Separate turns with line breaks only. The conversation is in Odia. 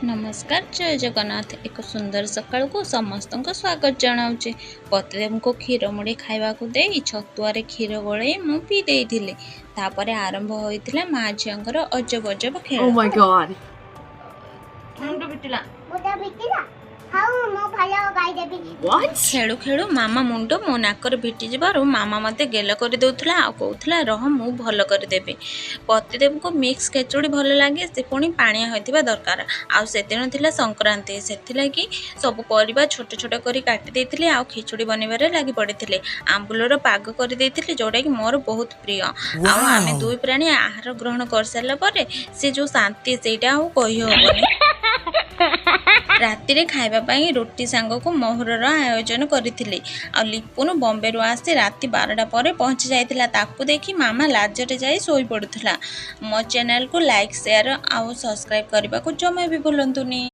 ନମସ୍କାର, ଜୟ ଜଗନ୍ନାଥ। ଏକ ସୁନ୍ଦର ସକାଳକୁ ସମସ୍ତଙ୍କୁ ସ୍ୱାଗତ ଜଣାଉଛି। ପତିଦେବଙ୍କୁ କ୍ଷୀର ମୁଢ଼ି ଖାଇବାକୁ ଦେଇ ଛତୁଆରେ କ୍ଷୀର ଗୋଳେଇ ମୁଁ ପିଇ ଦେଇଥିଲି। ତାପରେ ଆରମ୍ଭ ହୋଇଥିଲା ମା ଝିଅଙ୍କର ଅଜବ ଅଜବ ଖେଳ।
Oh my God.
ମୁଣ୍ଡ ପିଟିଲା।
ମୁଣ୍ଡ ପିଟିଲା, ହଉ, ମୁଁ ଭଲ ଗାଇଦେବି।
What?
ଖେଳୁ ଖେଳୁ ମାମା ମୁଣ୍ଡ ମୋ ନାକରେ ଭିଟିଯିବାରୁ ମାମା ମୋତେ ଗେଲ କରିଦେଉଥିଲା ଆଉ କହୁଥିଲା, "ରହ, ମୁଁ ଭଲ କରିଦେବି।" ପତିଦେବଙ୍କୁ ମିକ୍ସ ଖେଚୁଡ଼ି ଭଲ ଲାଗେ, ସେ ପୁଣି ପାଣିଆ ହୋଇଥିବା ଦରକାର। ଆଉ ସେଦିନ ଥିଲା ସଂକ୍ରାନ୍ତି, ସେଥିଲାଗି ସବୁ ପରିବା ଛୋଟ ଛୋଟ କରି କାଟି ଦେଇଥିଲି ଆଉ ଖେଚୁଡ଼ି ବନେଇବାରେ ଲାଗି ପଡ଼ିଥିଲି। ଆମ୍ବୁଲର ପାଗ କରିଦେଇଥିଲି, ଯେଉଁଟାକି ମୋର ବହୁତ ପ୍ରିୟ। ଆଉ ଆମେ ଦୁଇ ପ୍ରାଣୀ ଆହାର ଗ୍ରହଣ କରିସାରିଲା ପରେ ସେ ଯେଉଁ ଶାନ୍ତି, ସେଇଟା ଆଉ କହିହେବନି। ରାତିରେ ଖାଇବା ପାଇଁ ରୁଟି ସାଙ୍ଗକୁ ମହୁରର ଆୟୋଜନ କରିଥିଲି। ଆଉ ଲିପୁନ ବମ୍ବେରୁ ଆସି ରାତି 12ଟା ପରେ ପହଞ୍ଚି ଯାଇଥିଲା। ତାକୁ ଦେଖି ମାମା ଲାଜରେ ଯାଇ ଶୋଇପଡ଼ୁଥିଲା। ମୋ ଚ୍ୟାନେଲକୁ ଲାଇକ୍, ସେୟାର ଆଉ ସବସ୍କ୍ରାଇବ୍ କରିବାକୁ ଜମା ବି ଭୁଲନ୍ତୁନି।